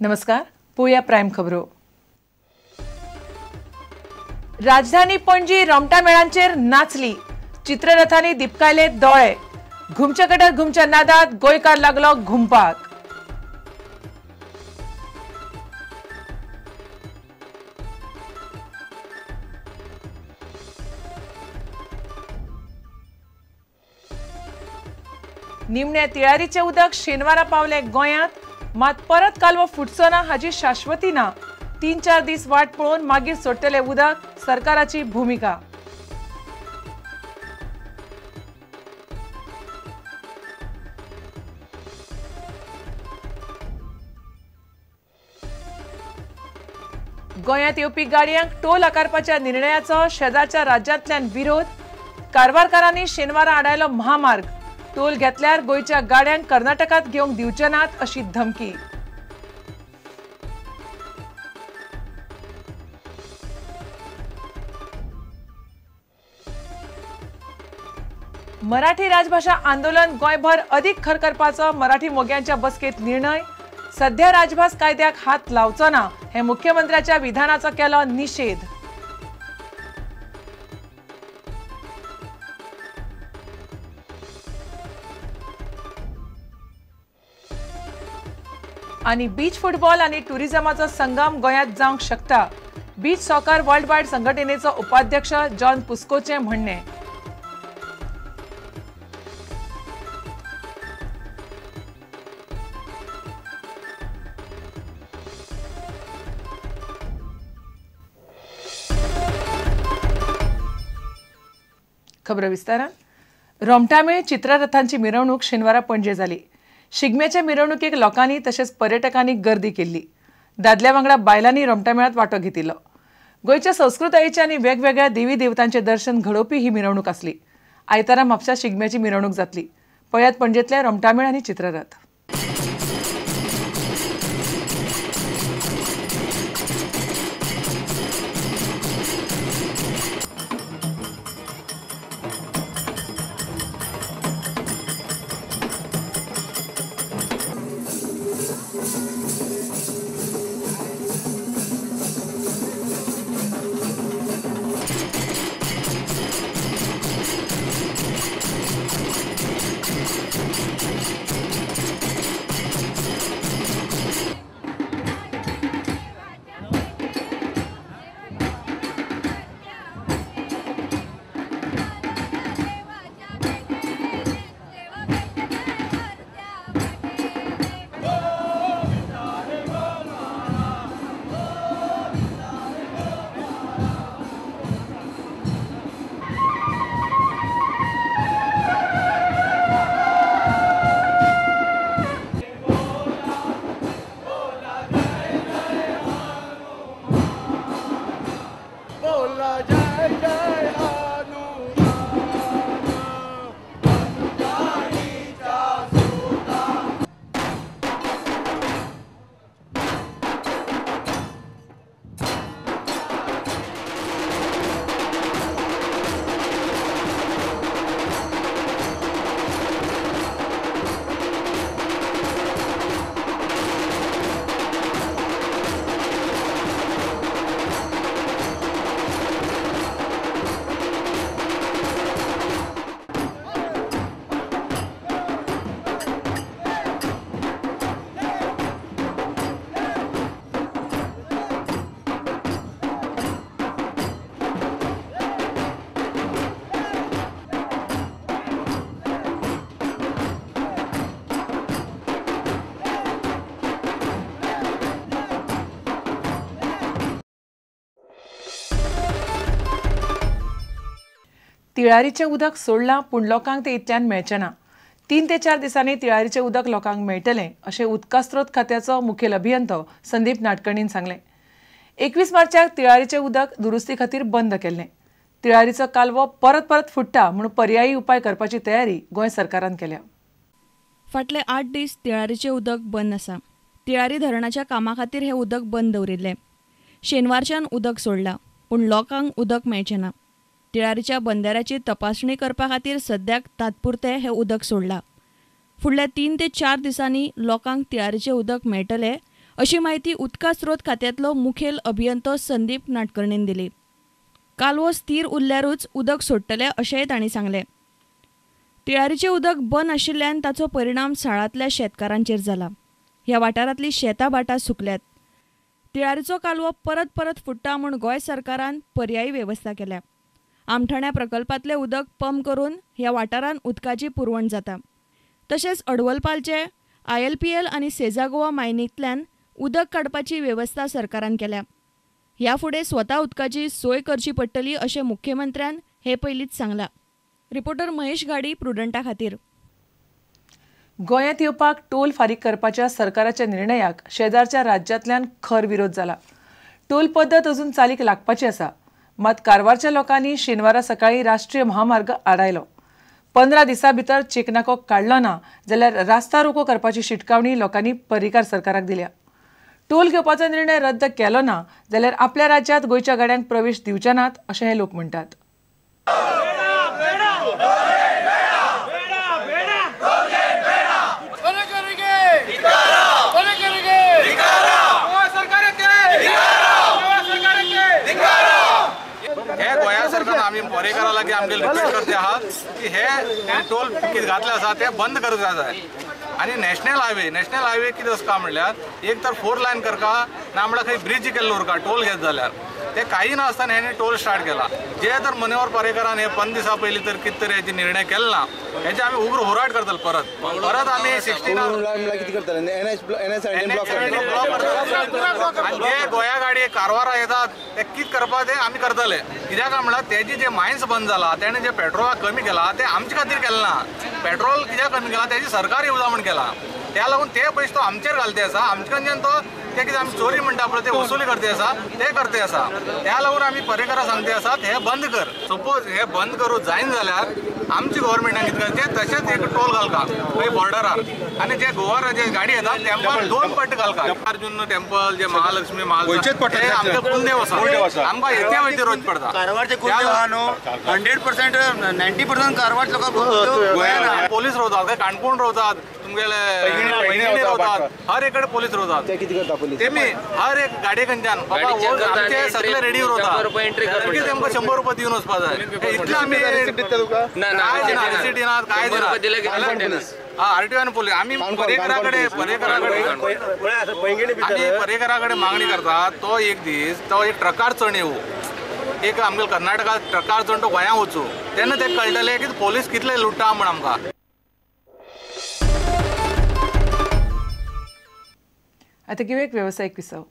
नमस्कार, पळोवया प्रायम खबरो. राजधानी पणजी रोमटा मेळांचेर नाचली, चित्ररथांनी दिपकायले दोळे, घुमच्या कडेन घुमच्या नादात गोंयकार लागलो घुमपाक. निमणे तिळारीचें उदक शेनवारा पावलें गोंयांत, मात परत कालवो फुटचो ना हाची शाश्वती ना. 3-4 दीस वाट पळोवन मागीर सोडटले उदक, सरकाराची भुमिका. गोंयांत येवपी गाडयांक टोल आकारपाच्या निर्णयाचो शेजारच्या राज्यांतल्यान विरोध. कारवारकारांनी शेनवारा आडायलो महामार्ग. टोल घेतल्यार गोंयच्या गाड्यांक कर्नाटकांत घेवंक दिवचे नात अशी धमकी. मराठी राजभाषा आंदोलन गोंयभर अदीक खर करपाचो मराठी मोग्यांच्या बसकेंत निर्णय. सध्या राजभास कायद्याक हात लावचो ना हे मुख्यमंत्र्याच्या विधानाचो केलो निशेध. आनी बीच फुटबॉल आनी टुरिझमाचो संगम गोंयांत जावंक शकता, बीच सॉकर वर्ल्ड वायड संघटनेचो उपाध्यक्ष जॉन पुस्कोचें म्हणणें. खबर विस्तारान. रोमटामेळ चित्ररथांची मिरवणूक शेनवारा पणजे जाली. शिगम्याच्या मिरवणुकेक लोकांनी तशेंच पर्यटकांनी गर्दी केल्ली. दादल्या वांगडा बायलांनी रोमटामेळांत वांटो घेतिल्लो. गोंयच्या संस्कृतायेचे आनी वेगवेगळ्या देवी देवतांचें दर्शन घडोवपी ही मिरवणूक आसली. आयतारा म्हापशा शिगम्याची मिरवणूक जातली. पळयात पणजेंतले रोमटामेळ आनी चित्ररथ. तिळारीचें उदक सोडलां पूण लोकांक तें इतल्यान मेळचें ना. 3 ते 4 दिसांनी तिळारीचें उदक लोकांक मेळटलें अशें उदका स्रोत खात्याचो मुखेल अभियंतो संदीप नाटकर्णीन सांगलें. 21 मार्चाक तिळारीचें उदक दुरुस्ती खातीर बंद केल्लें. तिळारीचो कालवो परत परत फुट्टा म्हूण पर्यायी उपाय करपाची तयारी गोंय सरकारान केल्या. फाटले 8 दीस तिळारीचें उदक बंद आसा. तिळारी धरणाच्या कामा खातीर हें उदक बंद दवरिल्लें. शेनवारच्यान उदक सोडलां पूण लोकांक उदक मेळचें ना. तिळारीच्या बंदाऱ्याची तपासणी करपा खातीर सद्याक तात्पुरतें हें उदक सोडलां. फुडल्या 3 ते 4 दिसांनी लोकांक तिळारीचें उदक मेळटलें अशी म्हायती उदका स्रोत खात्यांतलो मुखेल अभियंतो संदीप नाटकर्णीन दिली. कालवो स्थीर उरल्यारूच उदक सोडटले अशेंय तांणी सांगलें. तिळारीचें उदक बंद आशिल्ल्यान ताचो परिणाम साळांतल्या शेतकारांचेर जाला. ह्या वाठारांतली शेतां भाटां सुकल्यात. तिळारीचो कालवो परत परत फुट्टा म्हूण गोंय सरकारान पर्यायी वेवस्था केल्या. आमठाण्या प्रकल्पांतलें उदक पंप करून ह्या वाठारांत उदकाची पुरवण जाता. तशेंच अडवलपालचे ILPL आनी सेजा गोवा मायनींतल्यान उदक काडपाची वेवस्था सरकारान केल्या. ह्या फुडें स्वता उदकाची सोय करची पडटली अशें मुख्यमंत्र्यान हे पयलींच सांगलां. रिपोर्टर महेश घाडी, प्रुडंटा खातीर. गोंयांत येवपाक टोल फारीक करपाच्या सरकाराच्या निर्णयाक शेजारच्या राज्यांतल्यान खर विरोध जाला. टोल पद्दत अजून चालीक लागपाची आसा. मात कारवारच्या लोकांनी शेनवारा सकाळी राष्ट्रीय महामार्ग आडायलो. 15 दिसां भितर चेकनाको काडलो ना जाल्यार रास्ता रोको करपाची शिटकावणी लोकांनी पर्रीकार सरकाराक दिल्या. टोल घेवपाचो निर्णय रद्द केलो ना जाल्यार आपल्या राज्यांत गोंयच्या गाड्यांक प्रवेश दिवचे नात अशें हे लोक म्हणटात. आमी पर्रीकारा लागीं आमगे रिक्वेस्ट करते आहात की हे टोल कितें घातले आसा ते बंद करूंक जाय. आनी नॅशनल हायवे कितें आसता म्हणल्यार एक तर 4 लायन करका ना म्हणल्यार खंय ब्रिज केल्लो उरका टोल घेत जाल्यार. ते काही नासतना हेणी टोल स्टार्ट केला. जे तर मनोहर पर्रीकारान हे 15 दिसां पयलीं तर कितें तरी हेजे निर्णय केलो ना हेजे आमी उग्र होराट करतले. परत परत आमी 16 जे गोंया गाडी कारवारा येतात ते कितें करपा ते आमी करतले. कित्याक म्हणल्यार तेजी जे मायन्स बंद जाला तेणे जे पेट्रोलाक कमी केला ते आमचे खातीर केलें ना. पेट्रोल कित्याक कमी केला तेजी सरकार येवजा म्हूण केला. त्या लागून ते पयशे तो आमचेर घालते आसा. आमचे कडच्यान तो ते कितें आमी चोरी म्हणटा पळय ते वसुली करते आसा ते करते आसा. त्या लागून आमी पर्रीकारा सांगते आसात हे बंद कर. सपोज हे बंद करूं जायना जाल्यार आमची गव्हर्मेंटान कितें करचें तशेंच एक टोल घालता खंय बॉर्डरार आनी जे गोवा जे गाडी येतात तेंपार 2 पट घालता. अर्जुन टेम्पल जे महालक्ष्मी महाल ते आमचे कुलदेव आसा. आमकां येते वयते रोज पडटा. कारवारचे कुलदेव आहा न्हू 100% 90% कारवार लोकांक पोलीस रावतात, खंय काणकोण रावतात, तुमगेले पैंगिणी रावतात, हर एक कडेन पोलीस रावतात. तेमी हर एक गाडये कडच्यान बाबा आमचे सगळे रेडी रावतात तेमकां 100 रुपया दिवन वचपा जाय. इतले आमी काय दिना रिसीट दिनात काय दिनात. आरटीओ आनी पोलीस आमी पर्रीकाराकडे पर्रीकाराकडे मागणी करतात तो एक दीस तो एक ट्रकार चण येवं एक आमगे कर्नाटका ट्रकार चण तो गोंया वचूं तेन्ना ते कळटलें की पोलीस कितले लुट्टा म्हूण आमकां. आता घेऊया एक व्यावसायिक विसव.